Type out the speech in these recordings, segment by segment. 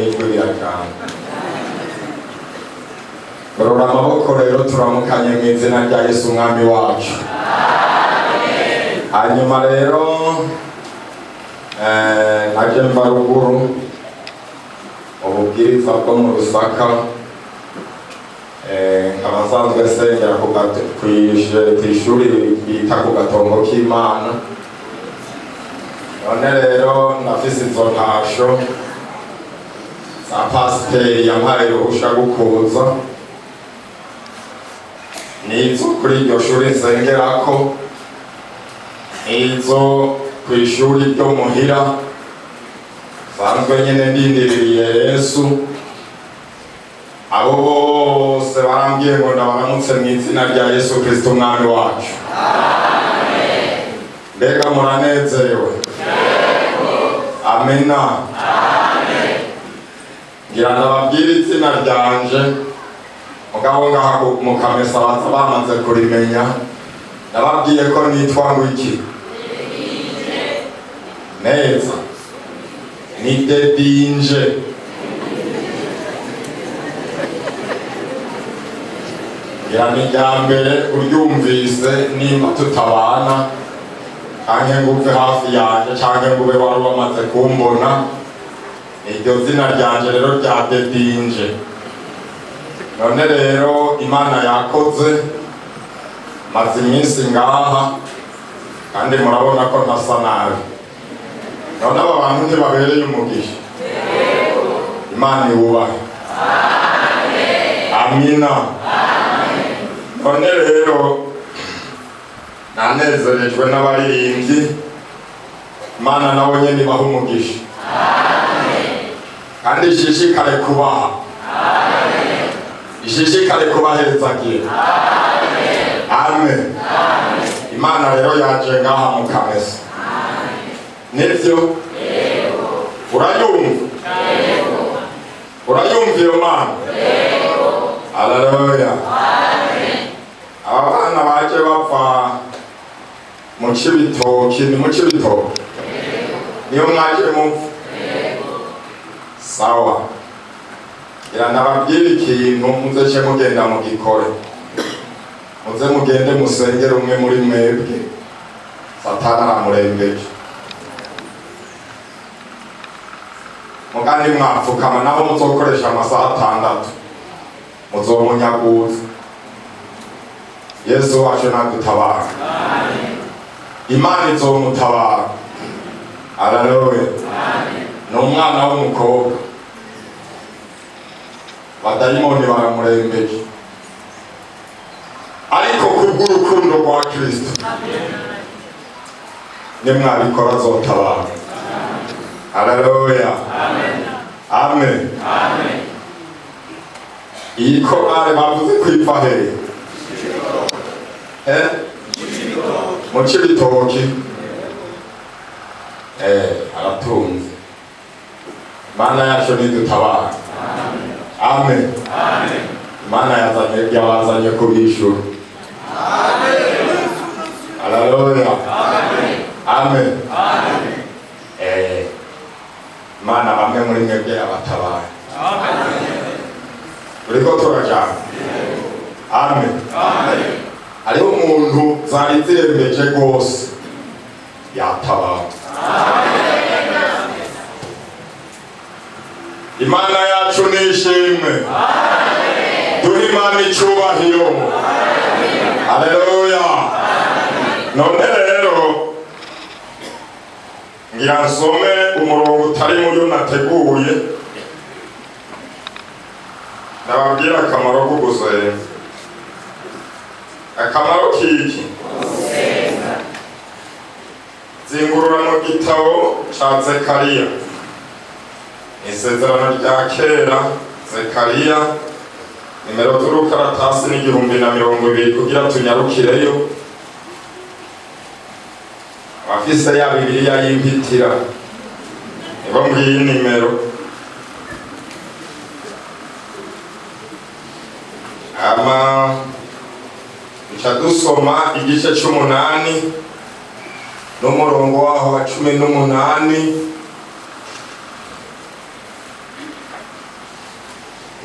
Ijwi riragamba. Gorora amaboko rero, turamukanye mu izina rya Yesu Umwami wacu. Hanyuma rero naje mva ruguru, ububwiriza bwo mu Rusaka. Nkaba nsanzwe sengera kw'ishuri bita ku Gatongo k'Imana. None rero ndafise izo ntasho za pasiteri yampaye uruhusha gukuza, nizo kuri iryo shuri nsengerako, nizo kw'ishuri ryo muhira nsanzwe nyene ndindiririye Yesu. Abo bose barambwiye ngo ndabaramutse mu izina rya Yesu Kristo Umwami wacu. Mbega muranezerewe? Amena. Ngira ndababwire izina ryanje, mugabo ngaha mu Kamesa baza bamaze kurimenya. Ndababwiye ko nitwa ngo iki neza? Ni Dedinje. Ngira ni irya mbere uryumvise. Nimba tutabana canke ngo uve hafi yanje, canke ngo ube wari wamaze kumbona, iryo zina ryanje rero rya Dedinje. None rero Imana yakoze, maze iminsi ngaha kandi murabona ko ntasa nabi. None aba bantu ntibabereye umugisha? Imana iwubahe. Amina. None rero nanezerejwe n'abaririmbyi. Imana nawe nyene ibaha umugisha kandi ishishikare kubaha, ishishikare kubahezagira. Amen. Imana rero yaje ngaha mu Kamesa, nivyo? Urayumva? Urayumva iyo Mana? Haleluya. Aba bana baje bava mu Cibitoki, ni mu Cibitoki niyo mwaje mupfa? Sawa. Ngira ndababwira ikintu, muzece mugenda mugikore. Muze mugende musengere umwe muri mwebwe, Satani aramurembeje. Mugandi mwapfukama, naho muzokoresha amasaha 6, muzomunyaguza. Yesu wacu nadutabara, Imana izomutabara. Haleluya. Ni umwana w'umukobwa, badayimoni baramurembeje, ariko kubw'urukundo rwa Kristo, nimwabikora azotabara. Haleluya, amen. Iyi korale bavuze ko iva hehe? Eh? Mu Cibitoki. Aratunze. Imana yacu nidutabara. Amen. Imana yazanye, yabazanye kubishura. Haleluya, amen. Imana bamwe muri mwebwe abatabaye. Uriko turajana? Amen. Hariho umuntu zari zirembeje rwose, yatabaye. Imana yacu nishimwe, duhe Imana icubahiro. Haleluya. None rero ngira nsome umurongo utari muyo nateguye, ndababwira akamaro ko gusenga. Akamaro kiki? Zingurura mu gitabo ca Zekariya, Isezerano rya Kera. Zekariya, nimero z'urukaratasi ni 1020, kugira tunyarukireyo. Abafise ya Bibiliya y'impitira nibo ngiyi nimero. Ama duca dusoma igice c'umunani n'umurongo waho wa 18.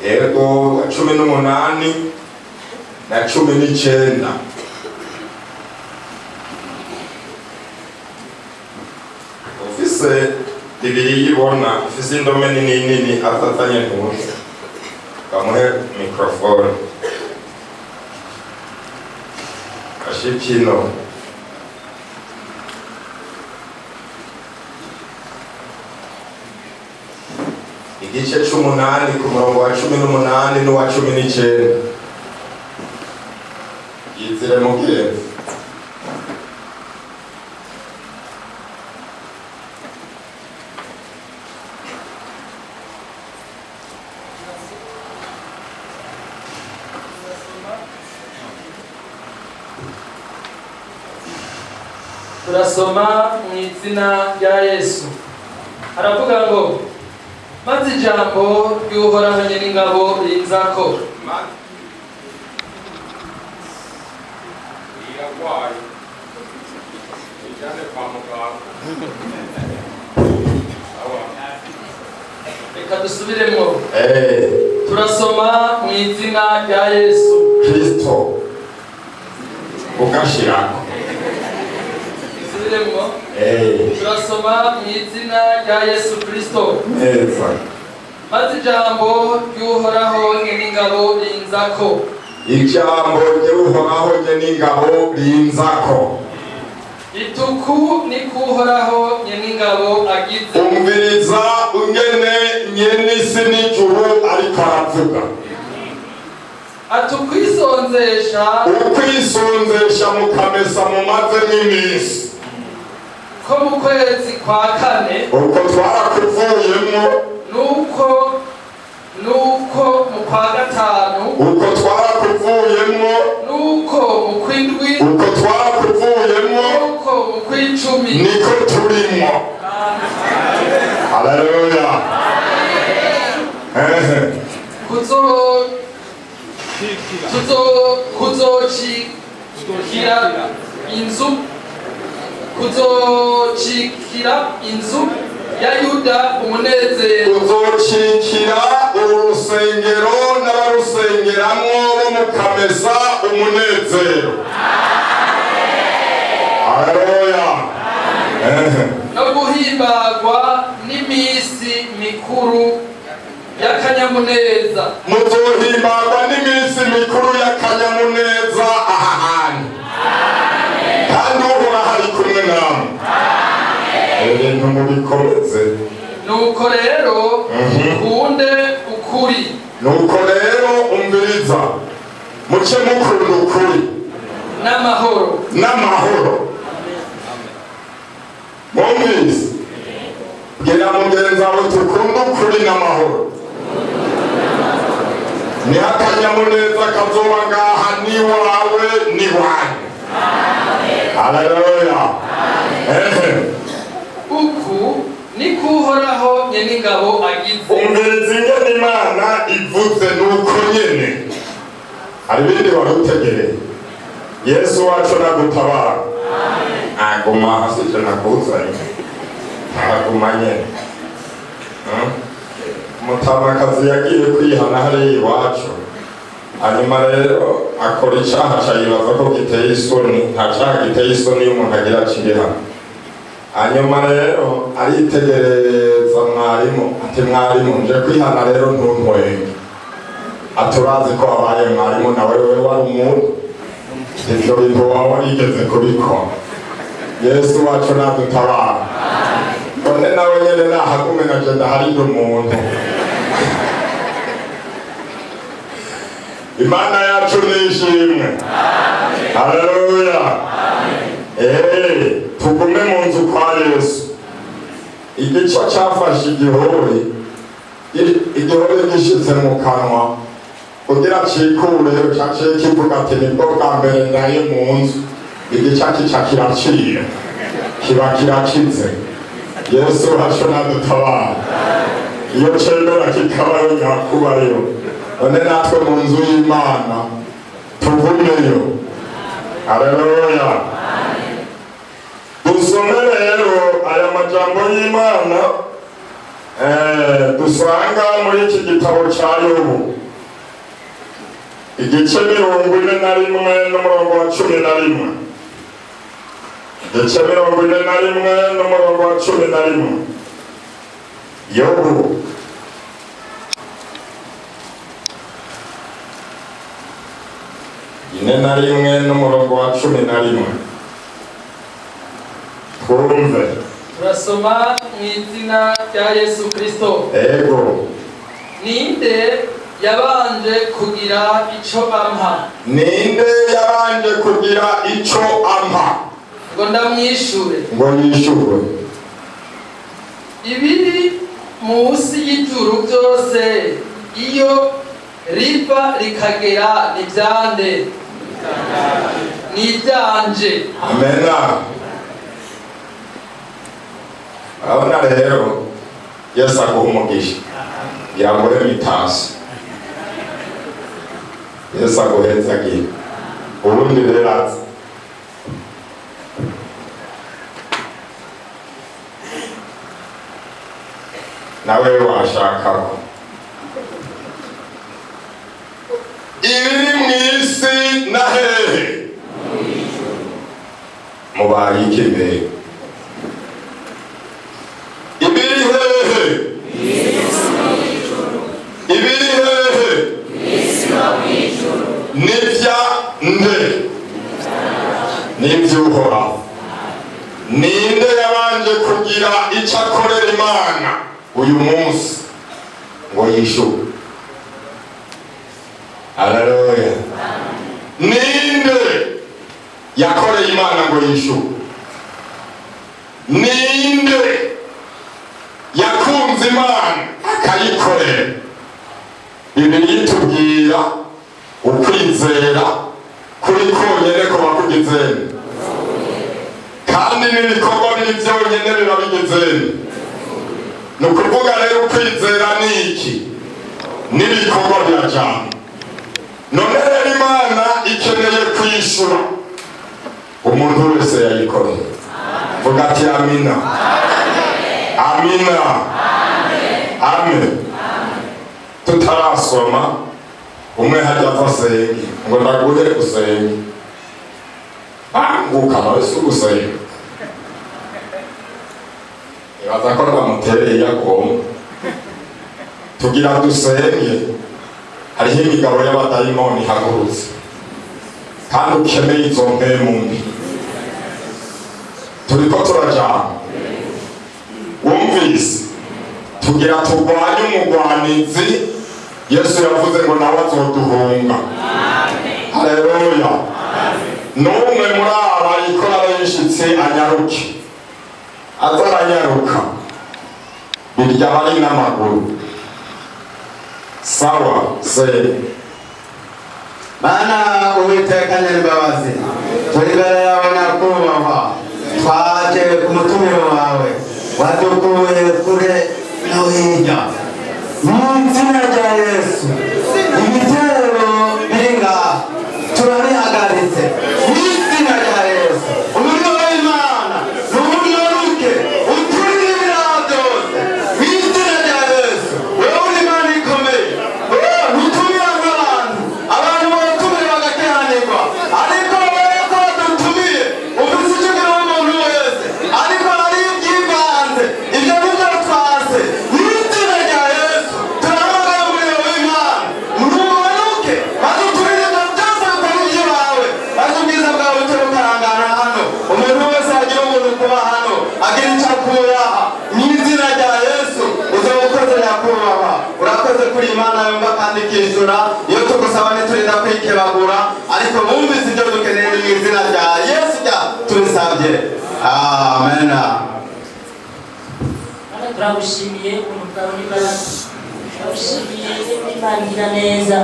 Yego, 18 na 19. Ufise bibiri yibona ifise indome nini nini atatanye ntuzi, bamuhe mikrofone ashikino. Igice c'umunani ku murongo wa 18 n'uwa 19. Yizire mugenzi. Turasoma mu izina rya Yesu. Haravuga ngo: maze ijambo ry'Uhoraho Nyeningabo rinzako. Iragwaye, ijane kwa muganga. Sawa. Reka dusubiremo. Turasoma mu izina rya Yesu. Kristo ugashirako. Dusubiremo. Turasoma mu izina rya Yesu Kristo. Neza. Maze ijambo ry'Uhoraho Nyeningabo rinzako. Ijambo ry'Uhoraho Nyeningabo rinzako. Ituku ni kuhoraho Nyeningabo agize. Umviriza ungene nyenisi n'ijuru ariko aravuga. Atukwisonzesha. Ukwisonzesha mukamesa mumaze n'iminsi. Ko mu kwezi kwa kane. Uko twarakuvuyemo. Nuko mu kwa gatanu. Uko twarakuvuyemo. Nuko mu kwindwi. Uko twarakuvuyemo. Nuko mu kwicumi. Niko turimo. Haleluya. Kuzocikira inzu ya Yuda umunezero. Kuzocikira urusengero n'abarusengeramwo bo mu Kamesa umunezero. Haleluya. No guhimbagwa n'imisi mikuru y'akanyamuneza. Muzohimbagwa n'imisi mikuru y'akanyamuneza aha hantu. Kandi Uhoraho ari kumwe namwe. Ibintu mubikomeze. Nuko rero ukunde ukuri. Nuko rero umviriza, muce mukunda ukuri n'amahoro. N'amahoro. Mwumvise? Bwira mugenzi wawe tukunde ukuri n'amahoro. Ni akanyamuneza kazoba ngaha n'iwawe n'iwanyu. Haleluya. Uku ni kuhoraho Nyeningabo agize. Umviriza ingene Imana ivuze nuko nyene. Hari ibindi wari utegereye. Yesu wacu nagutabara. Aguma hasi icyo nakuzanye. Aguma nyene. Umutamakazi yagiye kwihana hariya iwacu. Hanyuma rero akora icaha aca yibaza ko giteye isoni. Nta caha giteye isoni iyo umuntu agira acihana. Hanyuma rero aritegereza mwarimu ati: mwarimu, nje kwihana rero ntuntwenge. Ati: urazi ko wabaye mwarimu nawe wewe wari umuntu, ivyo bintu waba warigeze kubikora. Yesu wacu nadutabara. None nawe nyene nahagume naje ndaharinde umuntu. Imana yacu nishimwe. Haleluya. Tugume mu nzu kwa Yesu. Igice cyafashe igihori, igihori gishitse mu kanwa kugira cikureyo caciye kivuga ati: nibwo bwa mbere ndaye mu nzu. Igice kica kiraciye, kiba kirakize. Yesu wacu nadutabara. Iyo cemera kikabayo nyakubayo. None natwe mu nzu y'Imana tugumeyo. Haleluya. Dusome rero aya majambo y'Imana. Dusanga muri iki gitabo cya Yobu, igice 41 n'umurongo wa 11. Igice 41 n'umurongo wa 11. Yobu 41 n'umurongo wa 11. Twumve. Turasoma mu izina rya Yesu Kristo. Ego. Ninde yabanje kugira ico ampa? Ninde yabanje kugira ico ampa? Ngo ndamwishure. Ngo yishure. Ibiri munsi y'ijuru byose iyo riva rikagera ni byande? Ni ibyanje. Amena. Urabona rero Yesu aguha umugisha yaguhe mitasi, Yesu aguhezagira. Ubundi rero aza nawe washakako ibiri mu isi na hehe mubaye iki mbere? Ibiri hehe? Ibiri hehe? Nibya nde? Niby'Uhoraho. Ninde yabanje kugira icyo akorera Imana uyu munsi ngo yishure? Haleluya. Ninde yakoreye Imana ngo yishure? Ninde yakunze Imana akayikorera? Bibiliya itubwira ukwizera kuri konyene kuba kugizeni, kandi n'ibikorwa biri byonyene biba bigizeni. Ni ukuvuga rero ukwizera ni iki? N'ibikorwa birajana. None rero Imana ikeneye kwishura umuntu wese yayikoreye. Vuga ati amina. Amina. Amen. Tutarasoma umwe hajya ava asenge ngo ndaguhe usenge, banguka nawe si ugusenga. Ibaza ko ndamutereye iyo agomba. Tugira dusenge, hariho imigabo y'abadayimoni ihagurutse kandi ukeneye izo mpemu mbi. Turiko turajana. Wumvise? Tugira turwanye umugwanizi. Yesu yavuze ngo nawe azoduhunga. Haleluya. N'umwe muri aba ikora yishitse anyaruke, azaranyaruka birya bari n'amaguru. Sawa se. Mana Uwiteka nyir'imbabazi, turi imbere yawe nyakubahwa, twaje ku mutumiro wawe wadukuye kure no hirya. Mu izina rya Yesu, ibitero biri ngaha turabihagaritse mu izina rya Yesu. Umuriro w'Imana n'ubumanuke uturire ibiraha byose mu izina rya Yesu. Wowe uri Imana ikomeye, wowe ntutumira nk'abantu, abantu baratumira bagateranirwa, ariko wowe ko badutumiye ufise icyo ugira umuntu wese, ariko hari ibyivanze, ibyo nibyo twase mu izina rya Yesu. Turahamagara umuriro w'Imana n'ubumanuke maze uturire ibyo byose bitari iby'iwawe, maze ubwiza bwawe bute bukarangana hano. Umuntu wese agira ubuntu kuba hano, agira icyo akura aha mu izina rya Yesu. Uzaba ukoze nyakubahwa, urakoze kuri Imana yumva kandi ikishyura. Iyo tugusaba ntiturinda kwikebagura, ariko bumvise ibyo dukeneye mu izina rya Yesu rya tubisabye. Amen. Mana, turagushimiye ubuntu bwawe n'imbabazi, turagushimiye Imana igira neza,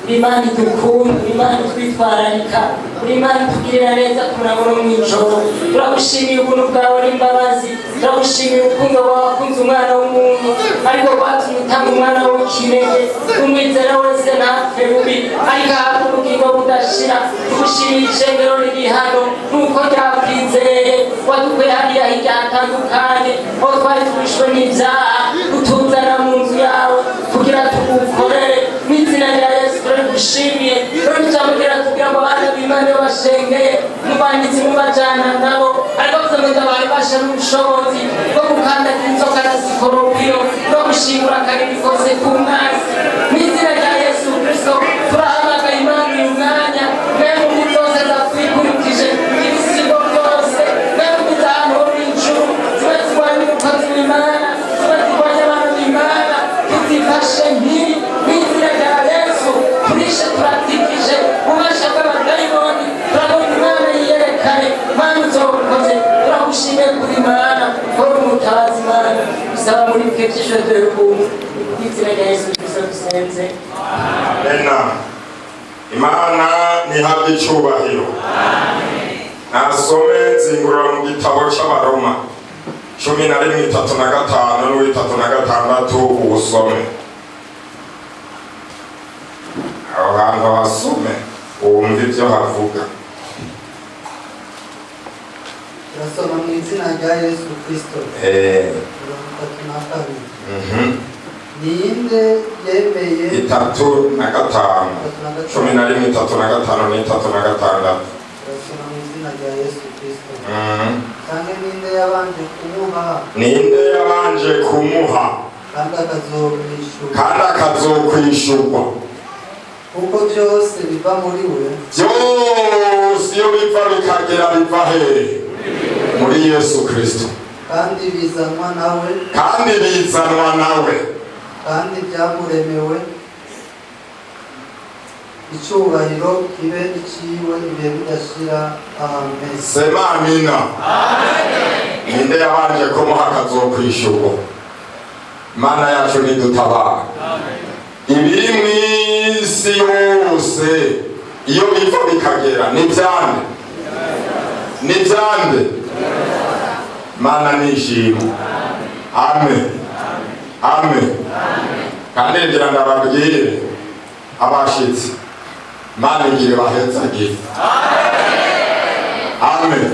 uri Imana idukunda, uri Imana itwitwararika, uri Imana itugirira neza ku murango no mw'ijoro. Turagushimiye ubuntu bwawe n'imbabazi, turagushimiye urukundo rwawe wakunze umwana w'umuntu, ariko rwatumye utanga umwana w'ikinege, umwizera wese ntapfe bubi, ariko ahabwe ubugingo budashira. Tugushimiye ishengero riri hano nuko ryakwizeye, wadukuye hariya hirya hatandukanye aho twari twishwe n'ibyaha, utuduha tugushimiye. Rero ijambo riratubwira ngo abana b'Imana iyo bashengeye mubanditsi mubajana nabo, ariko bavuze ngo ndabaye basha n'ubushobozi bwo gukandagira inzoka na sikoropiyo no gushingura akarimi kose ku mwasi. Mu izina rya Yesu Kristo turahamagaye Imana uyu mwanya, mwembi zose zatwikurikije ibisigo byose, mwembi z'ahantu ho mw'ijuru ziba zirwanya umukozi w'Imana, ziba zirwanya abantu b'Imana, tuzifashe nkiri mu izina rya Yesu. Turishe, turatikije ububasha bw'abadayimoni, turabona Imana yiyerekane. Mana uzobukoze, turagushimiye kuri Imana, kuri umutabazi Imana, bisaba muri bihe by'ijoro dore ukuntu mu izina rya Yesu Kristo dusenze. Amena. Imana ntihabwe icubahiro. Nasome nzingurura mu gitabo c'Abaroma 11:35 n'uw'36, uwusome aho hantu, hasome wumve ibyo havuga. Turasoma mu izina rya Yesu Kristo. 32. Ninde yemeye? 35. 35. 11:35 n'36. Turasoma mu izina rya Yesu Kristo. Kandi ninde yabanje kumuha? Ninde yabanje kumuha? Kandi akazomwishyura. Kandi akazokwishurwa. Kuko byose biva muri we, Byose iyo biva bikagera biva hehe? Muri Yesu Kristo. Kandi bizanwa nawe, Kandi bizanwa nawe, kandi byamuremewe. Icyubahiro kibe iciwe ibihe bidashira. Amen. Sema amina. Ninde yabanje kumuha akazokwishurwa? Mana yacu nidutabara. Ibiri mu isi yose iyo biva bikagera ni byande? Ni byande? Mana nishimwe. Amen, amen. Kandi ngira ndababwire abashitsi, Mana igire bahezagire. Amen.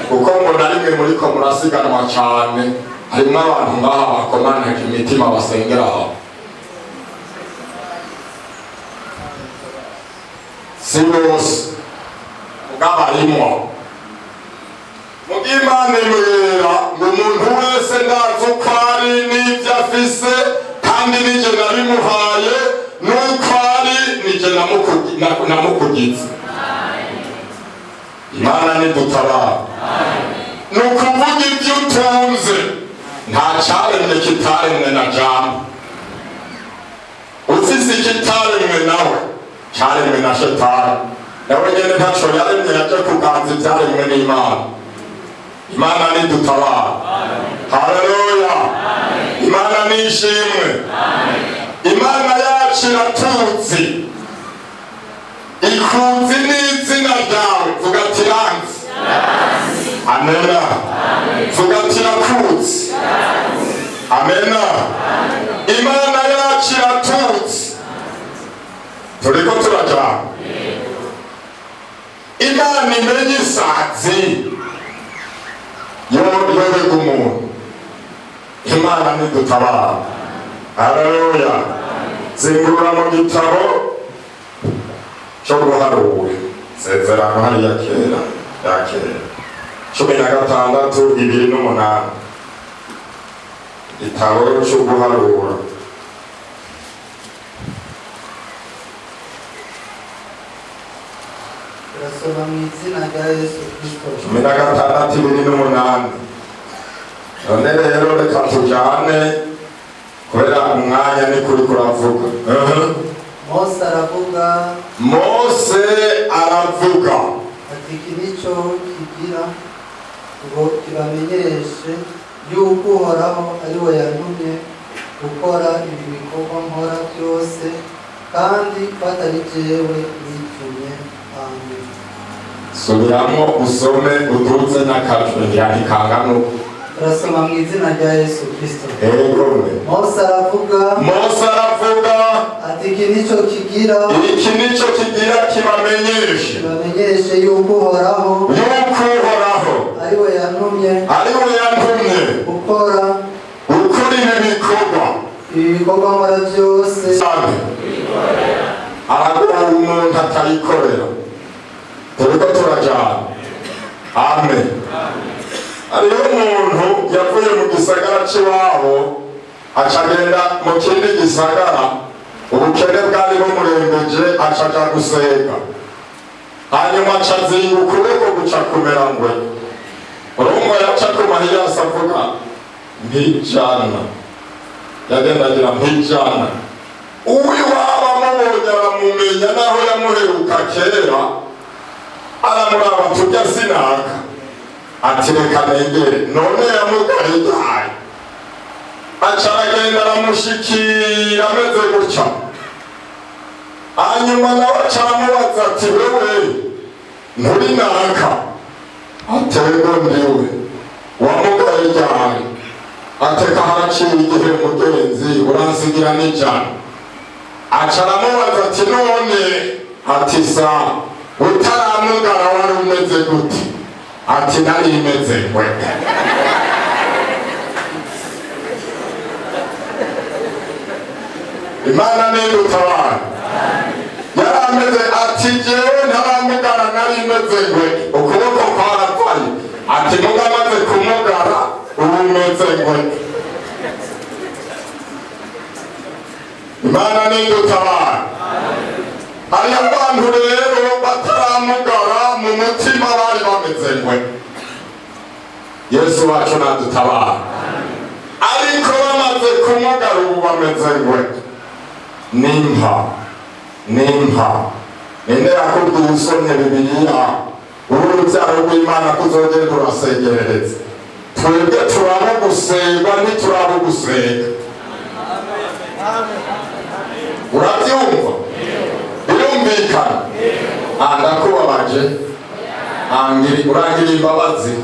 Kuko mbona rimwe muriko murasiganwa cyane, harimo abantu ngaha bakomanaga imitima basengera aho, si bose bw'abarimwo. Imana imwera ngo umuntu wese ndazi uko ari n'ibyo afise, kandi nije nabimuhaye, n'uko ari nije namukugize. Imana nidutabara. Ni ukuvuga ibyo utunze, nta cyaremwe kitaremwe na jambo. Ufise ikitaremwe nawe cyaremwe na Shetani, nawe nyene ntaco yaremye, yaje kuganza ivyaremwe n'Imana. Imana nidutabara. Haleluya! Imana nishimwe. Imana yacu iratuzi, ikunzi n'izina ryawe. Vuga ati ranzi. Amena. Vuga ati rakuzi. Amena. Imana yacu iratuzi. Turiko turajana. Imana imenye isazi yoberwa umuntu. Imana nidutabara. Haleluya! Zingurura mu gitabo cyo guharura, isezerano hariya kera ya kera, 16:28. Igitabo cyo guharura. Turasoma mu izina rya Yesu Kristo. 16:28. None rero reka tujane kubera umwanya ni kuri kuravuga. Mose aravuga, Mose aravuga, ati iki nicyo kigira ngo kibamenyeshe yuko Uhoraho ari we yantumye gukora ibi bikorwa nkora byose, kandi ko atari jewe nitumye. Amen. Subiramo usome uduze n'akajwi ntikangana uko. Turasoma mu izina rya Yesu Kristo. Ego mwe. Mose aravuga, Mose aravuga, ati iki nicyo kigira iki nico kigira kibamenyeshe kibamenyeshe yuko Uhoraho yuko Uhoraho ari we yantumye ari we yantumye gukora gukora ibi bikorwa ibi bikorwa nkora byose. Sabe. Araca. c'iwabo, aca agenda mu kindi gisagara. Ubukene bwari bumurembeje, aca aja gusenga, hanyuma aca azinga ukuboko guca kumera ngwe. Urumva yaca ku mahiyasi avuga mpijana, yagenda agira mpijana. Uw'iwabo amubonye aramumenya, naho yamuheruka kera, aramuraba, tujya sinaka, ati reka negere none yamugaye ryari? Aca aragenda aramushikira ameze gutya. Hanyuma nawe aca aramubaza ati wewe nturi naka? Atego ndiwe. Wamugaye ryari? Ateka haraciye igihe mugenzi, uransigira n'ijana. Aca aramubaza ati none, ati sa utaramugara wari umeze gute? Ati nari imeze ngwe. Imana nidutabara. Yari ameze ati jewe ntaramugara nari imeze ngwe, ukuboko kwarapfaye. Ati muga amaze kumugara ubu umeze ngwe. Imana nidutabara. Hariho abantu rero bataramugara mu mutima bari bameze ngwe. Yesu wacu nadutabara. Ariko bamaze kumugara ubu bameze ngwe. Nimpa nimpa, ninde yakubwiye usomye Bibiliya uri urubyaro rw'Imana ko uzogenda urasengerereza? Twebwe turabugusenga, ntiturabugusenga. Urabyumva? Birumvikana? Ndakubabaje, urangira imbabazi.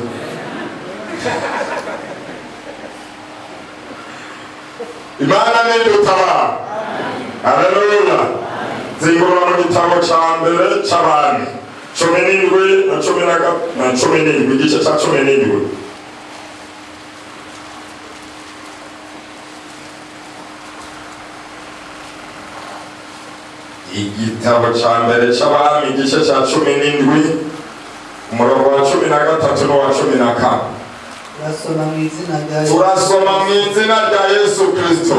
Imana nidutabara. Haleluya. Zingurura mu gitabo ca mbere c'Abami 17 na 17, igice ca 17. Igitabo ca mbere c'Abami igice ca 17, umurongo wa 13 n'uwa 14. Turasoma mu izina rya Yesu. Turasoma mu izina rya Yesu Kristo.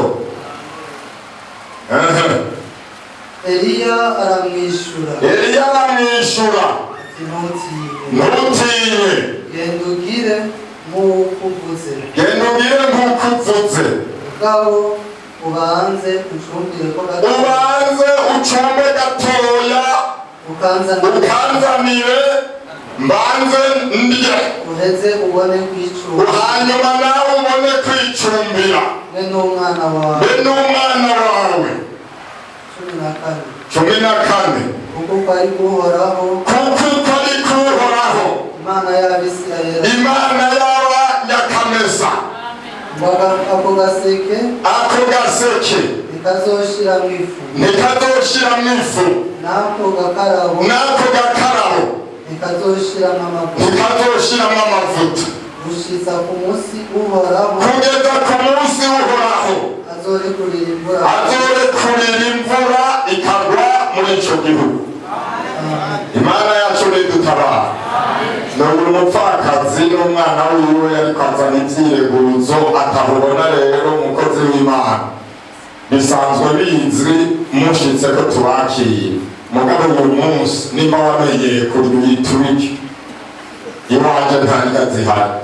Eliya aramwishura. Eliya aramwishura. Ati ntutinye. Ntutinye. Genda ugire nk'uko uvuze. Genda ugire nk'uko uvuze. Mugabo ubanze ucumbire ko gatoya. Ubanze ucumbe gatoya. Ukanzanire mbanze ndye. Uheze ubone kwicumbira. Hanyuma nawe ubone kwicumbira. Be n'umwana wawe. Be n'umwana wawe. 14. 14. Kuko kwari guhoraho. Kuko kwari kuhoraho. Imana y'Abisirayeli. Imana y'Abanyakamesa. Ako gaseke. Ako gaseke. Ntikazoshiramwo ifu. Ntikazoshiramwo ifu. N'ako gakarabo. N'ako gakarabo. Ntikazoshiramwo amavuta. Ntikazoshiramwo amavuta. Gushitsa ku munsi uhoraho. Kugeza ku munsi uhoraho. Azorekurira imvura. Azorekurira imvura ikagwa muri ico gihugu. Imana yacu nidutabara. Nubwo umupfakazi n'umwana wiwe yariko azana ivyireguzo atahubona, rero umukozi w'Imana bisanzwe bizwi mushitse ko tubakira. Mugabo uyu munsi nimba wamenyeye kurya uyiturike, iwanje nta ndya zihari.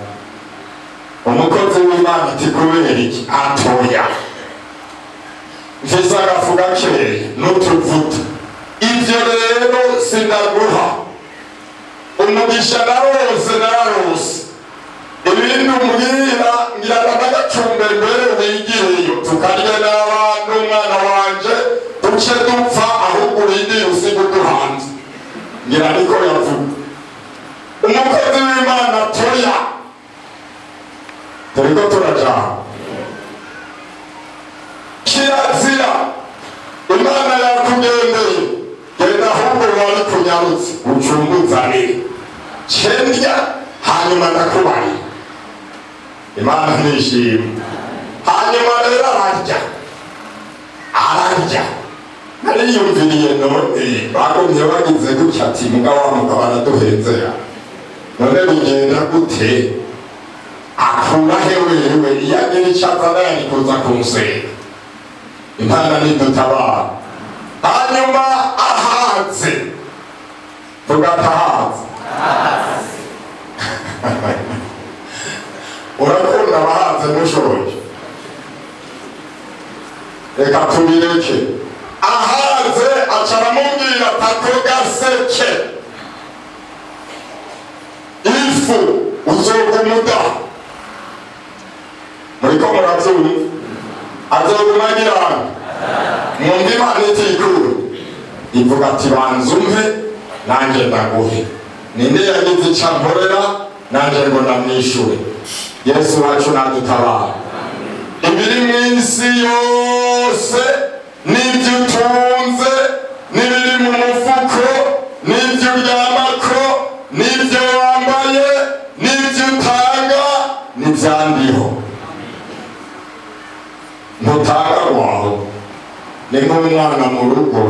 Umukozi w'Imana ati kubera iki? Atoya, mfise agafu gakeya n'utuvuta, ivyo rero sindaguha. Umugisha narose nararose, ibindi umbwira ngira ndagacumbe mbere wigireyo tukarya n'abana umwana wanje duce dupfa, ahubwo urindire usiga uduhanze. Ngira niko yavuga. Umukozi w'Imana toya, turiko turajana. Kirazira, Imana yakugendeye, genda ahubwo wari kunyarutse ucunguzanire cendya, hanyuma ndakubarira. Imana nishimwe. Hanyuma rero ararya, ararya. Nariyumviriye none bagumye bagize gutya ati mugabo wa mugabo araduhenzera, none bigenda gute? Akura he wewe? Iyo agira icyo azana yari kuza kunsega. Imana nidutabara. Hanyuma ahaze, tugatahaze. Urakunda abahaze mushoje, reka tubireke. Ahaze aca aramubwira ati: "Ako gaseke ifu uzoguma udaha." Muriko muravyumva? Azoguma agira mwumva. Imana itikura ivuga ati: "Banza umpe nanjye ndaguhe." Ninde yagize icyo ankorera nanjye ngo ndamwishure? Yesu wacu nadutabara. Ibiri mu isi yose, n'ibyo utunze, n'ibiri mu mufuko, n'ibyo uryamako, n'ibyo wambaye, n'ibyo utanga, n'ibyandiho. Ntutanga wawe ni nk'umwana mu rugo,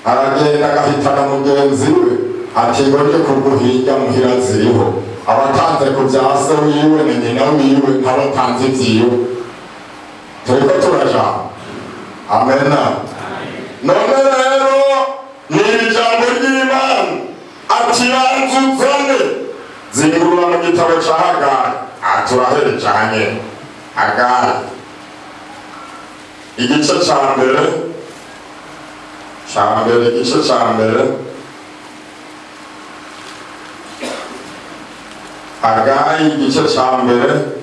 aragenda agahitana mugenzi we ati: "Ngo nje kuguhiga muhira ziriho." Abatanze ku bya se wiwe na nyina wiwe, ntabatanze ibyiwe. Turiko turajana? Amena. None rero ni ijambo ry'Imana ati: "Banza uzane." Zingurura mu gitabo ca Hagari. Aha turahereje hanyene. Hagari igice ca mbere, igice ca mbere, Hagari igice ca mbere.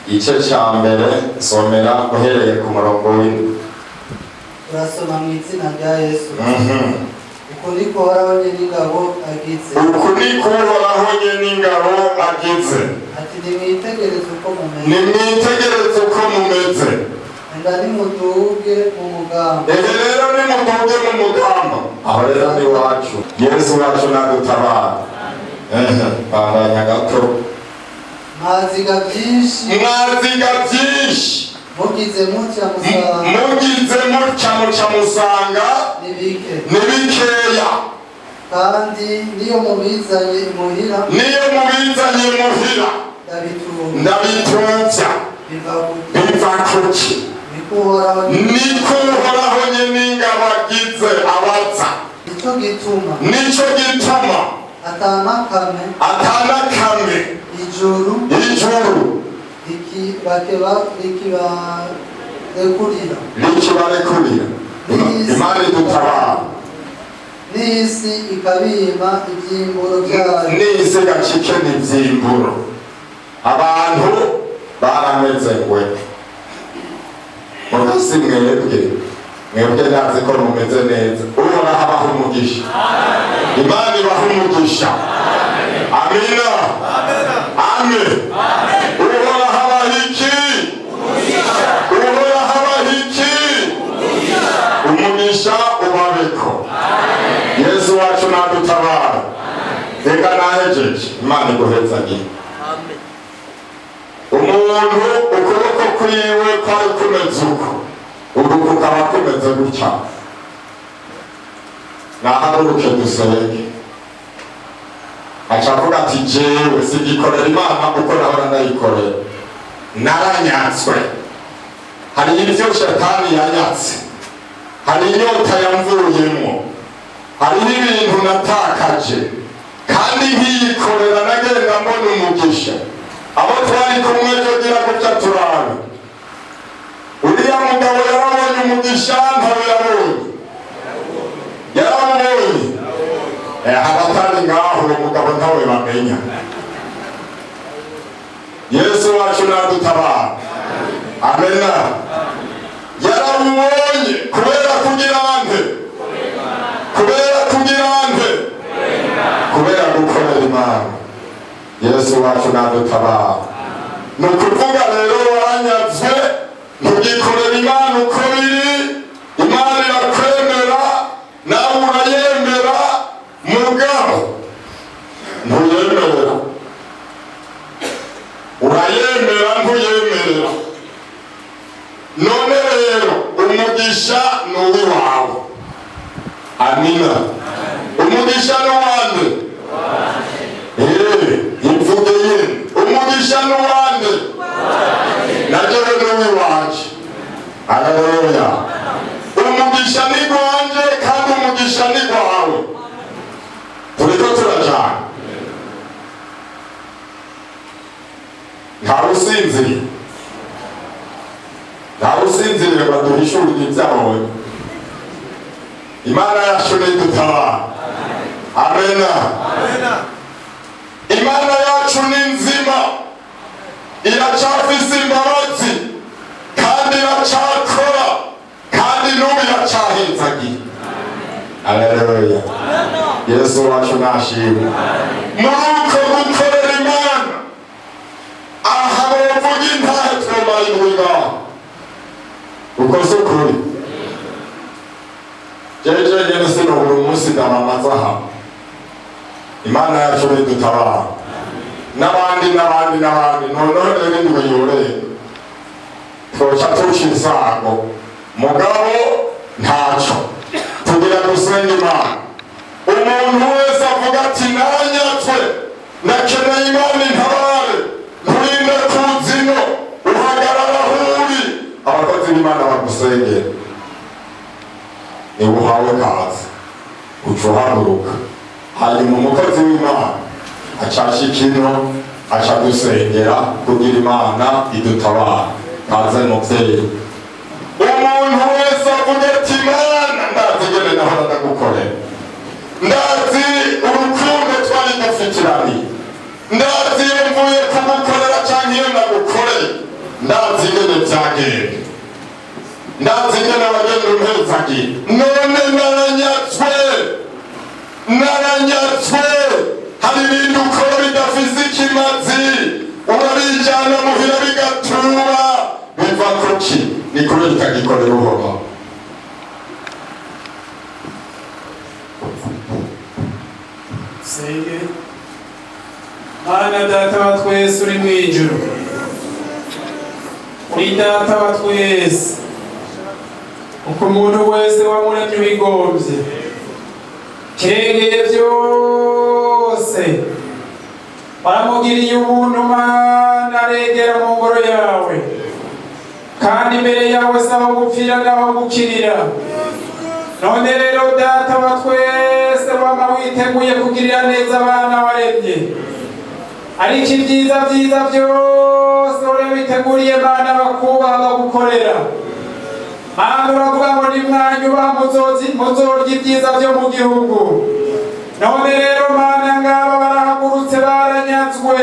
Igice ca mbere, somera uhereye ku murongo w'indwi. Turasoma mu izina rya Yesu. Uku niko Uhoraho Nyen'ingabo agize. Uku niko Uhoraho Nyen'ingabo agize. Ati: "Nimwitegereze uko mumeze." Nimwitegereze uko mumeze. Enda nimuduge mu mugamba. Ehe rero, nimuduge mu mugamba. Aho rero ni wacu. Yesu wacu nadutabara. Ehe, bandanya gato. Mwaziga byinshi. Mwaziga byinshi. Mugize mutya musanga. Mugize mutya muca musanga. Ni bike. Ni bikeya. Kandi niyo mubizanye imuhira, niyo mubizanye muhira, ndabitunga. Ndabitutsa. Biva kuki? Biva kuki? Niko Uhoraho. Niko Uhoraho Nyen'ingabo agize, abaza. Nicyo gituma nico gituma atanakamwe atanakamwe ijuru ijuru rikibarekurira, rikibarekurira. Imana idutabara. N'isi ikabima ibyimburo byayo. N'isi gacike n'ivyimburo. Abantu barameze ngwe mugasi. Mwebwe, mwebwe ndazi ko mumeze neza. Uhoraho abaha umugisha, Imana ibaha umugisha. Amina, amen. Uhoraho abaha iki? Uhoraho abaha iki? Umugisha ubabeko. Yesu wacu nadutabara. Reka nahejeje. Imana iguhezagire. Umuntu ukuboko kwiwe kwari kumeze uko, ubu kukaba kumeze gutya, nahaguruke dusenge. Aca avuga ati: "Jewe sigikorera Imana uko nahora ndayikorera, naranyatswe. Hari ibyo Shetani yanyatse, hari inyota yamvuyemo, hariho ibintu natakaje, kandi nkiyikorera nagenda mbona umugisha." Abo twari kumwe ejo, gira gutya turabe. Uriya mugabo yarabonye umugisha? Ntawe yabonye? Yarabonye. Abatari ngaho uwo mugabo ntawe bamenya. Yesu wacu nadutabara. Amena. Yarawubonye kubera kugira nte? Kubera kugira nte? Kubera gukorera Imana. Yesu wacu nadutabara. Ni ukuvuga rero waranyazwe, ntugikorera Imana uko biri. Imana irakwemera, nawe urayemera. Urayemera ntuyemerera? None rero umugisha ni uw'iwawe. Amina. Umugisha ni uwande? Imvuge nyine, umugisha ni uwande? Najewe ni uw'iwanje. Haleluya. Umugisha ni gwanje kandi umugisha ni gwawe. Turiko turajana, ntawusinziriye, ntawusinziriye, baduhishurire ibyo abonye. Imana yacu nidutabara. Amena. Imana yacu ni nzima, iracafise imbabazi kandi iracakora kandi n'ubu iracahezagiye. Aleluya. Yesu wacu nashimwe. Muri uko gukorera Imana, aha bovuga intahe, twomara indwi ngaho. Uko si ukuri? Jeje nyene sinobura umunsi ndabamaze aha. Imana yacu nidutabara, n'abandi n'abandi n'abandi. Noneho rero indwi yoreye, twoca tuca insago. Mugabo ntaco tugira, gusenga Imana. Umuntu wese avuga ati: "Nanyatswe, ndakeneye Imana intabare." Nturinde kuzino, uhagarara aho uri, abakozi b'Imana bagusengera. Niba uhawe kazi, uca uhaguruka, hanyuma umukozi w'Imana acashika ino, aca gusengera kugira Imana idutabara. Kaze muvyeyi. Umuntu wese avuga ati: "Imana, ndazi ingene nahora ndagukorera, ndazi urukundo twari dufitiraniye, ndazi iyo mvuye kugukorera canke iyo ndagukoreye, ndazi ingene vyagenda, ndazi ingene wagenda umpezagiye. None naranyatswe, naranyatswe. Hari ibintu ukora bidafise ikimazi, urabijana muhira bigatura. Biva kuki? Ni kubera utagikorera Uhoraho." Senge. Mana Data wa twese uri mu ijuru, uri Data wa twese, uko umuntu wese wamuremye ubigombye, kirengeye byose, waramugiriye ubuntu Mana, aregera mu ngoro yawe, kandi imbere yawe si aho gupfira n'aho gukirira. None rero Data wa twese, wama witeguye kugirira neza abana waremye, ariko ibyiza byiza byose urabiteguriye Mana bakubaha, bagukorera. Mana, uravuga ngo nimwanyubaha muzorya ibyiza byo mu gihugu. None rero Mana, ngaba barahagurutse, baranyatswe,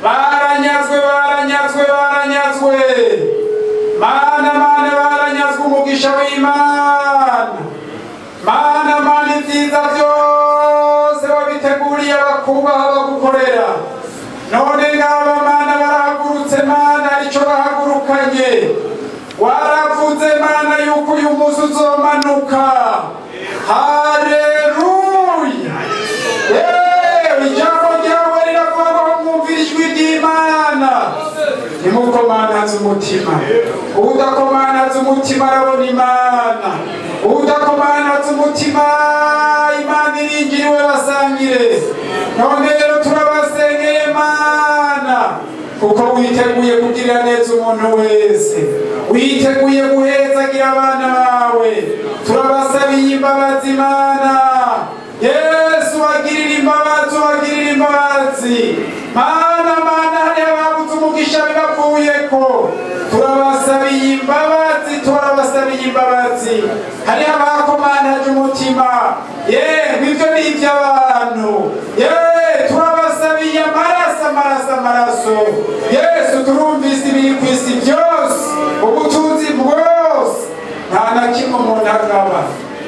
baranyazwe, baranyazwe, baranyazwe. Mana, Mana, baranyazwe umugisha w'Imana. Mana, Mana, ibyiza byose wabiteguriye abakubaha, bagukorera. None ngaba Mana barahagurutse. Mana, icyo bahagurukanye, waravuze Mana yuko uyu munsi uzomanuka. Haleluya! Yewe, ijambo ryawe riravuga ngo mwumvire ijwi ry'Imana, ntimukomantaze umutima. Udakomantaza umutima arabona Imana. Udakomantaza umutima, Imana iringiriwe basangire. None rero turabasengeye Mana, kuko witeguye kugirira neza umuntu wese, witeguye guhezagira abana bawe. Turabasabiye imbabazi Mana. Yesu, bagirira imbabazi, ubagirira imbabazi. Mana, Mana, hariho ababuze umugisha bibavuyeko, turabasabiye imbabazi, turabasabiye imbabazi. Hariho abakomantaje umutima, yewe ibyo ni iby'abantu. Ye, turabasabiye amaraso, amaraso, amaraso. Yesu, turumvise ibiri ku isi byose, ubutunzi bwose, nta na kimwe umuntu agaba,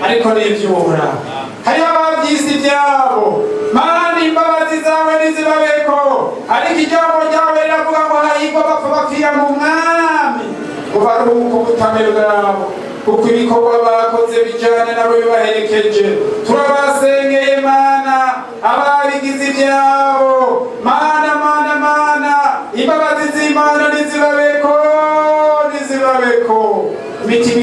ariko ni iby'Uhoraho. Hariho ababyise ibyabo. Mana, imbabazi zawe ntizibabeko, ariko ijambo ryawe riravuga ngo hahirwa bapfa bapfira mu Mwami, ngo baruhuke ubutame bwabo, kuko ibikorwa bakoze bijyana nabo bibaherekeje. Turabasengeye Mana, ababigize ibyabo. Mana, Mana, Mana,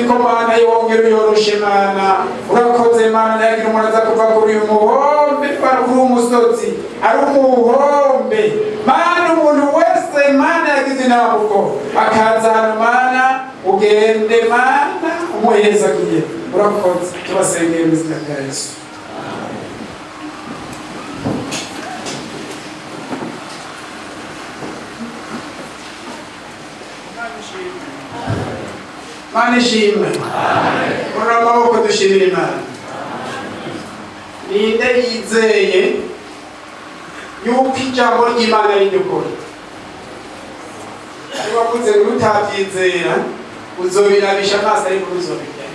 Niko Mana, yongera uyoroshe Mana. Urakoze Mana, ntiyagira umuntu aza kuva kuri uyu muhombe, kuri uyu musozi ari umuhombe Mana. Umuntu wese Mana yagize inama akaza hano Mana, ugende Mana umuhezagiye. Urakoze, tubasengeye mu izina rya Yesu. Mana ishimwe. Urura amaboko dushimira Imana. Ninde yizeye yuko ijambo ry'Imana ari ry'ukuri? Ari wavuze ngo utabyizera uzobirabisha amaso, ariko ntuzobirya.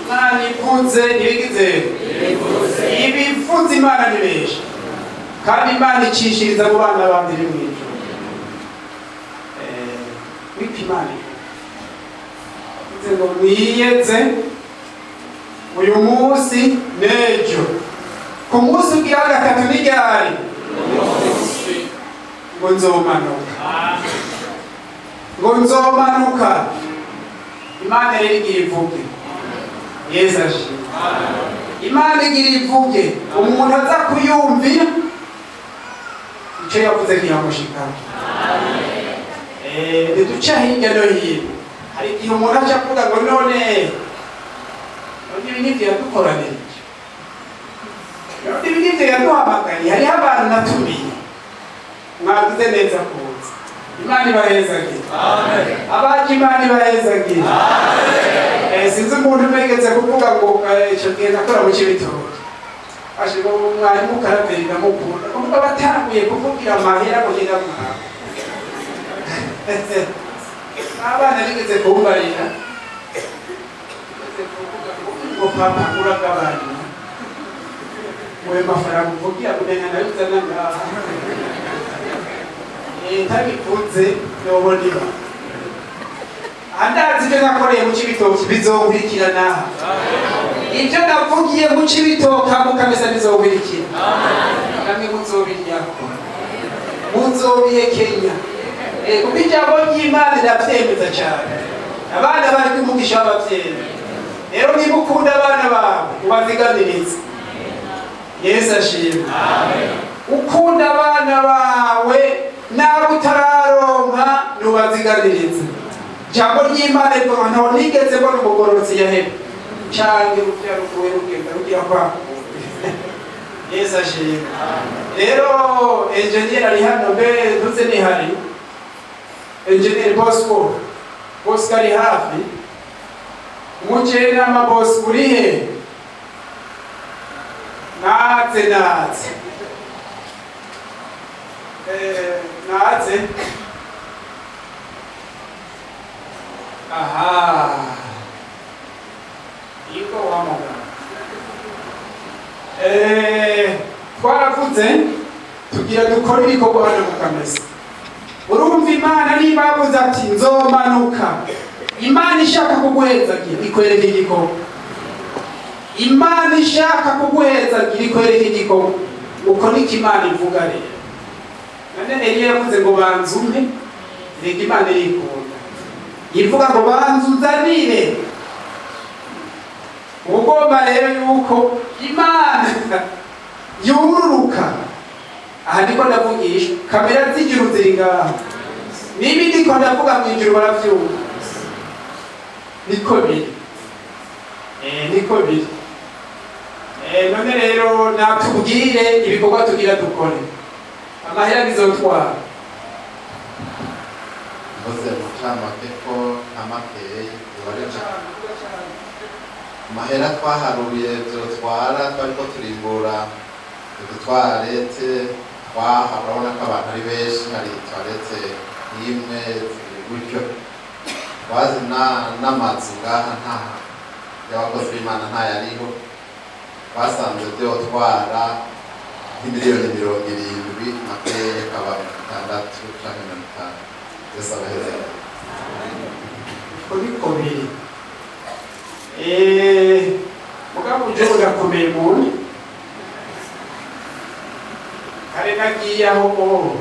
Imana ivuze ntibigizere, ibivuze Imana ntibesha, kandi Imana icishiriza mu bana bandi iri mu ijuru. Niko Imana ivuze ngo mwiyeze uyu munsi n'ejo, ku munsi ugira gatatu n'iryari ngo nzomanuka, ngo nzomanuka. Imana rero igira ivuge. Yesu ashimwe. Imana igira ivuge, umuntu aza kuyumvira icyo yavuze kiramushikana. Ntiduca hirya no hino. Hari igihe umuntu aca avuga ngo none none ibi nivyo yadukoranirije, none ibi nivyo yaduhamagariye. Hariho abantu natumiye, mwagize neza kuza. Imana ibahezagire. Abaje Imana ibahezagire. Sinzi umuntu umegetse kuvuga ngo ico gihe nakora mu Cibitoke, ashe ngo mwarimu Karaveri ndamukunda, kuvuga batanguye kuvugira amahera ngo ngenda mwawe. Abana bigeze kumbarira, bigeze kuvuga ngo papa uragabanya we mafaranga uvugira kumenya nayo uzana ngaha. Ntabikunze yobona iba andazi. Ibyo nakoreye mu Cibitoki bizokurikira naha, ibyo navugiye mu Cibitoki mukamesa bizokurikira namwe, muzobiryako, muzobihekenya. Kuko ijambo ry'Imana riravyemeza cyane. Abana bari umugisha w'abavyeyi. Rero niba ukunda abana bawe, ubazigamirize. Yesu ashimwe. Ukunda abana bawe, nawe utararonka, nubazigamirize. Ijambo ry'Imana rivuga ntaho nigeze mbona umugororotsi yaheba canke uruvyaro rwiwe rugenda rugira kwa. Yesu ashimwe. Rero enjeniyeri ari hano, mbe ntuze nihari enjeniyeri Bosco? Bosco ari hafi? Umujenama Bosco urihe? Naze, naze, naze. Aha, iko wa mugabo. Twaravuze tugira dukora ibikorwa hano mu Kamesa. Urumva, Imana niba yavuze ati nzomanuka, Imana ishaka kuguhezagira ikwereka igikorwa. Imana ishaka kuguhezagira ikwereka igikorwa. Uko niko Imana ivuga. Rero none Eliya yavuze ngo banza umpe. Reka, Imana irikunda, ivuga ngo banza unzanire. Ugomba rero yuko Imana yururuka. Aha ndiko ndavugisha, kamera z'ijuru ziri ngaha. Niba ndiko ndavuga mu ijuru baravyumva. Niko biri, niko biri. None rero natubwire ibikorwa tugira dukore, amahera bizotwara. Mvuze mu ncamake ko nka makeyi bibarenga amahera twaharuye vyotwara. Twariko turimbura udutwarete twaha, urabona ko abantu ari benshi, hari toilette imwe, zibiri gutyo. Twazi n'amazu ngaha nta y'abakozi b'Imana ntayariho. Twasanze vyotwara nk'imiliyoni 70, makeya akaba 60 canke 50. Yesu abaheze. Uko niko biri. Mugabo uje ugakomeye muntu kare nagiye aho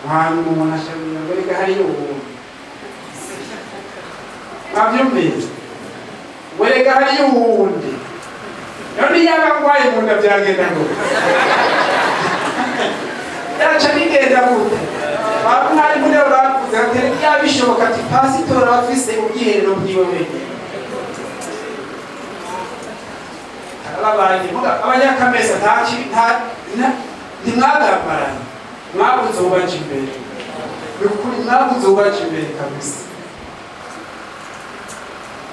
ahantu umuntu ashabira ngo reka hariyo ubuntu. Mwavyumvise? Werega hariyo uwundi. None yaba ngwaye mu nda byagenda gute? Yaca bigenda gute? Bamwarimu rero bavuze ati yaba bishoboka ati pasitori aba afise ubwiherero bwiwe wenyine. Ababaye abanyakamesa ntimwagambaranye, mwabuze ubaja imbere. Ni ukuri mwabuze ubaja imbere kabisa.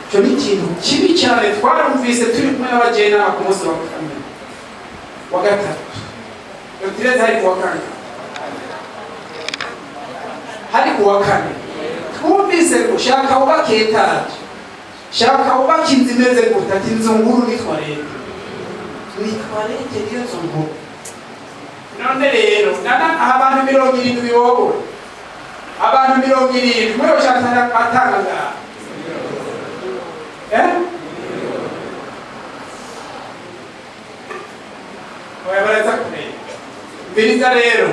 Icyo ni ikintu kibi cyane twarumvise turi kumwe n'abajenama ku munsi wa kane wa gatatu. Utireze hari kuwa kane, hari kuwa kane twumvise ngo shaka wubake etaje, shaka wubake inzu imeze gute, ati inzu nkuru ni toilette, ni toilette niyo nzu nkuru. None rero nana aha abantu 70 bobora, abantu 70 muri ushaka atanga ngaha Oya baraza kureba. Mbiriza rero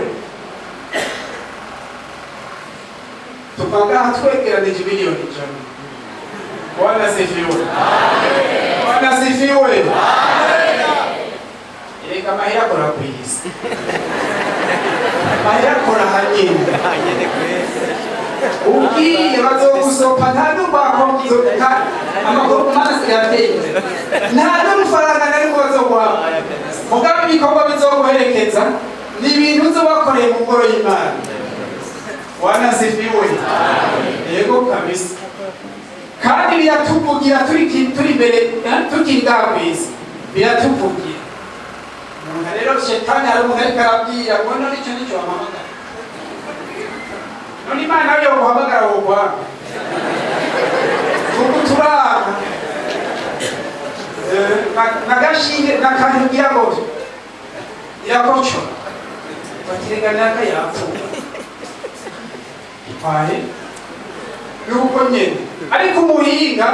tuva ngaha twegeranije 100,000,000. Bwana sifiwe. Bwana sifiwe. Erega amahera akora ku isi, amahera akora hanyine. Ugiye bazogusopa nta n'urwako amakuru mana asigaye ateye imbere, nta n'urufaranga na rumwe bazoguha. Mugabo ibikorwa bizoguherekeza ni ibintu uzobakoreye mu ngoro y'Imana. Bwana sifiwe. Yego kabisa. Kandi biratuvugira turi imbere, tukiri ngaha ku isi biratuvugira. Umuntu rero shetani hari umuntu ariko arabwira ngo none icyo nicyo wampamagara, none Imana yo guhamagara wokwanga tuko turanga nagashinge nakantu ngira ngo irakoco batirega naka yapfuye twaye nuko nyene. Ariko umuhinga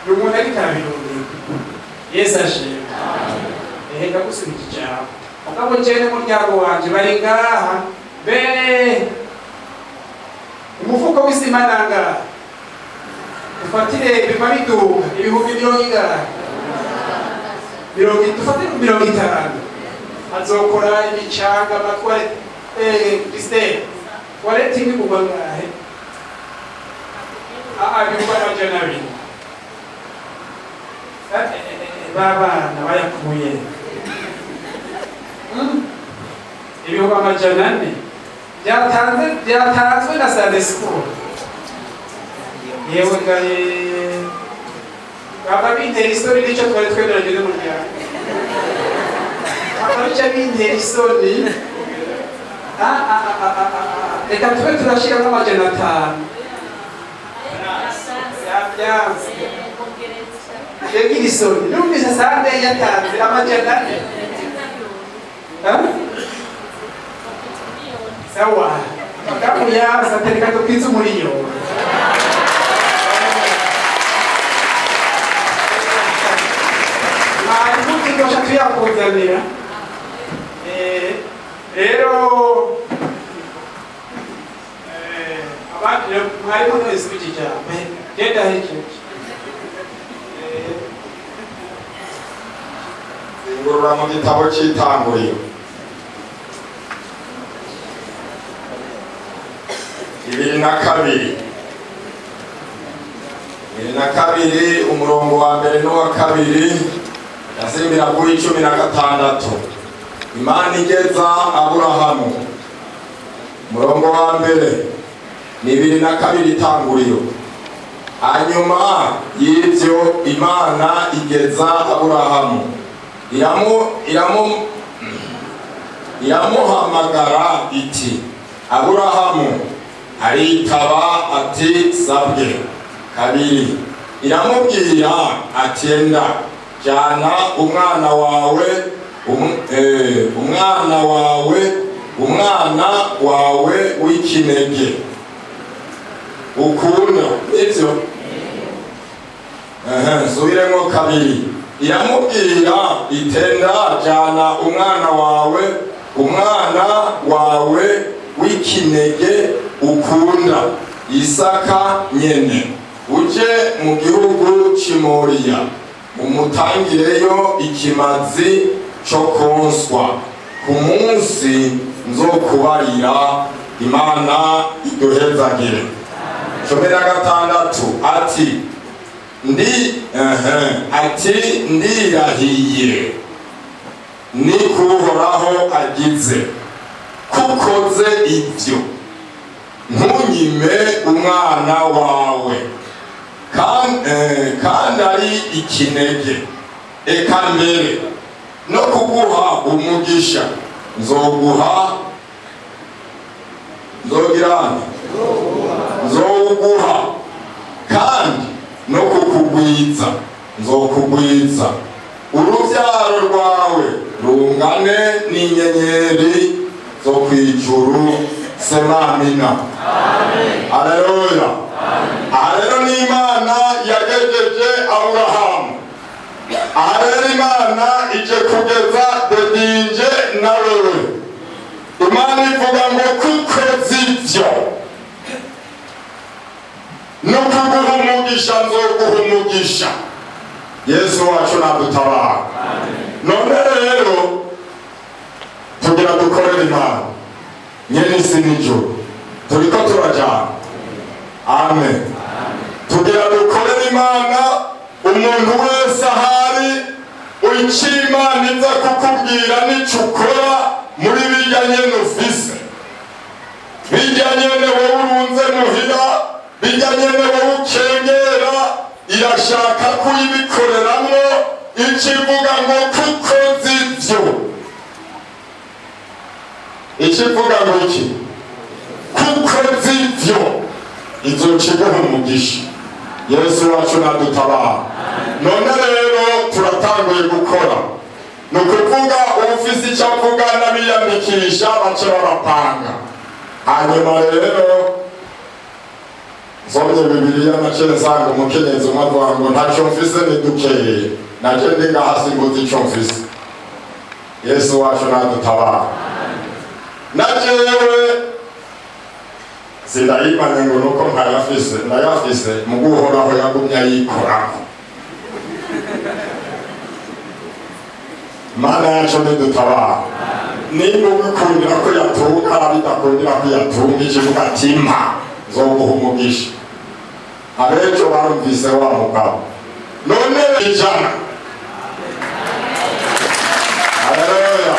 ni umuntu ariko arabirondera. Yesu ashimwe. Eheka gusubira ijambo mugabo jewe n'umuryango wanje bari ngaha be umufuko w'isima nangaha ufatire biva biduka 20,000 dufatire 50 azokora imicanga amatware Christine toilette imwe kugwa ngahe? 200,000. Babana bayakuye 400,000 byatanzwe na Sunday school. Yewe gaye baba bintera isoni nicyo twari twemeranye n'umuryango. Abaca bintera isoni. Reka tube turashiramo 500. Byanze. Yagira isoni. Numvise Sunday yatanze 400. Sawa. Madamu yaza tereka dukwize umuriyoni. Mwarimu tudosha tuyakuzanira. Rero abandi mwarimu ntwese iki cyane. Genda hejeje. Zingurura mu gitabo cy'itanguriro 22 22 umurongo wa mbere n'uwa kabiri yasimbira kuri 16. Imana igeza Aburahamu. Umurongo wa mbere ni 22 itanguriro. Hanyuma y'ibyo Imana igeza Aburahamu iramuhamagara iti Aburahamu. Aritaba ati sabwe. Kabiri iramubwira ati enda jana umwana wawe umwana wawe w'ikinege ukunda ivyo. Subiremo kabiri iramubwira itenda jana umwana wawe w'ikinege ukunda Isaka nyene. Uje mu gihugu c'i Moriya, umutangireyo ikimazi co konswa ku munsi nzokubarira. Imana iduhezagire. 16, ati ndi ehe, ati ndirahiye ni kuhoraho agize kukoze ibyo, ntunyime umwana wawe kandi ari ikinege, eka mbere no kuguha umugisha nzoguha, nzogira nte? Nzowuguha, kandi no kukugwiza nzokugwiza, urubyaro rwawe rungane n'inyenyeri zo kw'ijuru. Sema amina. Aleluya. Aha rero ni Imana yagejeje Aburahamu. Aha rero Imana ije kugeza Dedinje na wewe. Imana ivuga ngo kukoze ibyo, no kuguha umugisha nzoguha umugisha. Yesu wacu nadutabara. None rero tugira dukorere Imana nyene isi n'ijuru. Turiko turajana, amen. Tugira dukorere Imana. Umuntu wese ahari, icyo Imana iza kukubwira n'icyo ukora muri bijya nyene ufise, bijya nyene wowe urunze muhira, bijya nyene wowe ukengera, irashaka ko uyibikoreramwo. Icyo ivuga ngo kukoze ibyo, icyo ivuga ngo iki? Kukoze ibyo, izoca iguha umugisha. Yesu wacu nadutabara. None rero turatanguye gukora. Ni ukuvuga ufise icyo avuga n'abiyandikisha bace babapanga. Hanyuma rero nsomye Bibiliya, naciye nsanga umukenyezi umwe avuga ngo ntacyo mfise, ni dukeye. Naje ndi ngaha simbuze ico mfise. Yesu wacu nadutabara. Na jewe sindayimanye ngo nuko ntayafise, ndayafise, mugu Uhoraho yagumye ayikorako. Mana yacu nidutabara. Nimba ubikundira ko yatunga, arabidakundira ko yatunga, ikivuga ati mpa nzoguha umugisha. Abejo barumvise wa mugabo none 100. Haleluya.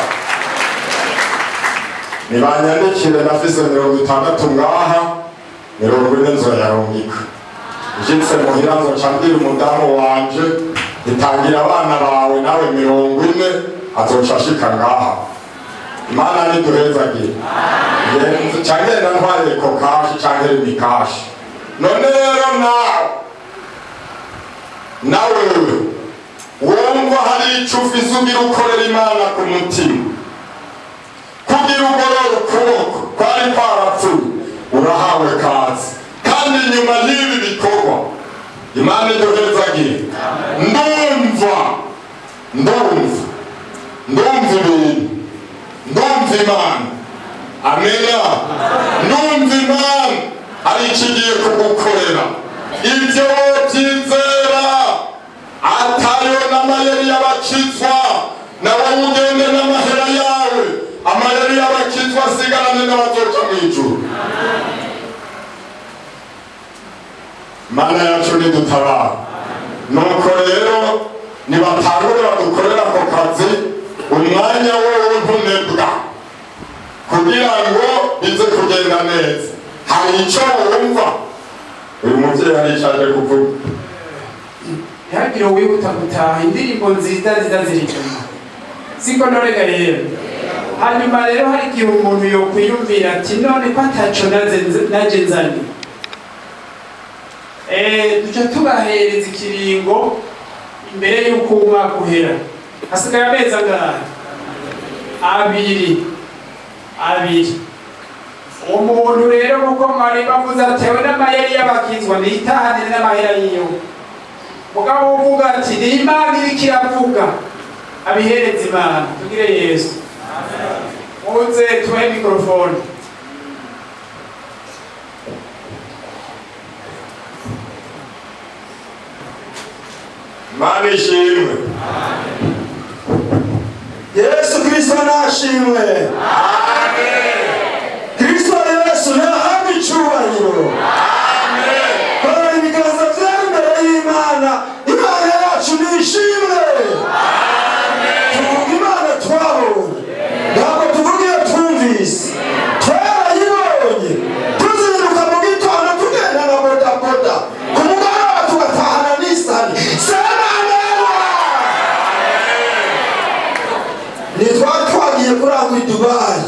Nibanyandikire, nafise 60 ngaha, 40 nzoyarungika. Nshitse muhira nzoca mbwira umudamu wanje itangira abana bawe nawe 40, azoca ashika ngaha. Imana niduhezagire. Canke ntware Ecocash canke Lumicash. None rero nawe nawe wumva hari ico ufise ugira ukorera Imana ku mutima kugira ugorore ukuboko kwari kwarapfuye, urahawe kazi. Kandi inyuma y'ibi bikorwa, Imana iduhezagire, ndumva ndumva ndumva ibintu, ndumva Imana. Amena. Ndumva Imana hari icyo igiye kugukorera. Ibyo wobyizera atayo n'amayeri y'abakizwa, nawe ugende n'amahera yawe. Amayeri y'abakizwa asigarane n'abazoca mu ijuru. Mana yacu nidutabara. Nuko rero nibatangure badukorera ako kazi, umwanya wowe ntunebwa kugira ngo bize kugenda neza. Hari icyo wumva uyu muvyeyi hari icyo aje kuvuga. Ntihagire uwihuta gutaha, indirimbo nziza nziza ziri inyuma, siko? None rero, hanyuma rero hari igihe umuntu yokwiyumvira ati none ko ataco naje nzanye. Duca tubahereza ikiringo imbere y'uko umwaka uhera. Hasigaye amezi angahe? 2, 2. Umuntu rero, kuko mwari bavuze atewe n'amayeri y'abakizwa, niyitahanire n'amahera yiwe. Mugabo uvuga ati ni Imana iriko iravuga, abihereza Imana. Tugire Yesu. Muze tubahe mikorofone. nishimwe. Yesu Kristo nashimwe. Kristo Yesu nahabwe icyubahiro. Kora ibiganza byawe imbere y'Imana. Imana yacu nishimwe. Tuvuga Imana twabonye, ntabwo tuvuga iyo twumvise. Twarayibonye tuzinduka mu gitondo tugenda na bodaboda, ku mugoroba tugatahana n'isani. Semanera ntitwari twagiye kurangwa i Dubayi,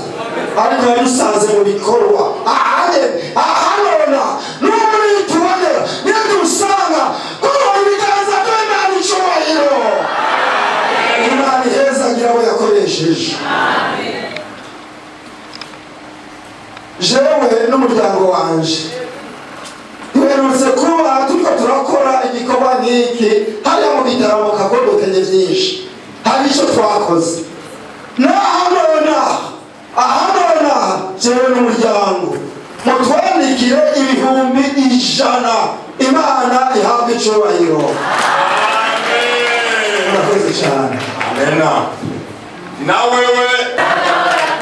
ariko yadusanze mu bikorwa ahanye ahanona. N'ubu nitubonera niyo dusanga kuko ibiganza by'Imana icyubahiro. Imana ihezagira abo yakoresheje. Jewe n'umuryango wanje duherutse kuba turiko turakora igikorwa nk'iki hariya mu gitaramo kagodokenye byinshi. Hari icyo twakoze nahanona ahanona. Jewe n'umuryango mutwandikire 100,000. Imana ihabwe icyubahiro. Murakoze cyane. Amena. Na wewe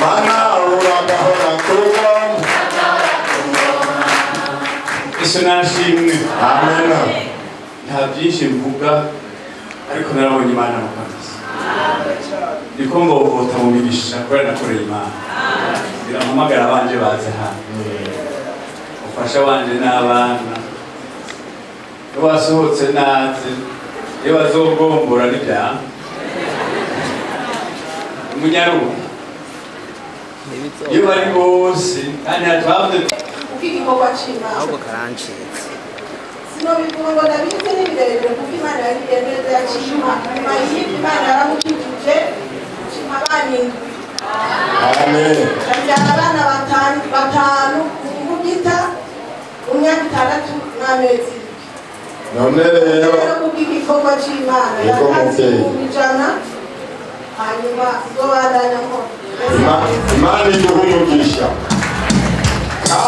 mana uragahora kuba. Yesu nashimwe. Amena. Nta byinshi mvuga, ariko narabonye Imana mu kanisa. Niko ngobota mu migisha kubera nakoreye Imana. Birampamagara abanje baze hano, umufasha wanje n'abana. Iyo basohotse naze, iyo bazogombora n'ibyaha umunyaruhu iyo bari bose kandi hatwavuze. Kuko igikorwa c'Imana Ahubwo karancitse. Sinobivuga ngo ndabizi, ni birebire, kuko Imana yagiye neza, yaciye impa nyuma y'ibyo. Imana yaramukijije, impa abana indwi. Amen. Abyara abana batanu batanu ku mbugita mu myaka 6 n'amezi 7. None rero Rero kubwo igikorwa c'Imana Yego, yatanze muvyeyi. 100,000, hanyuma zobandanya nkora. Imana iguhe umugisha.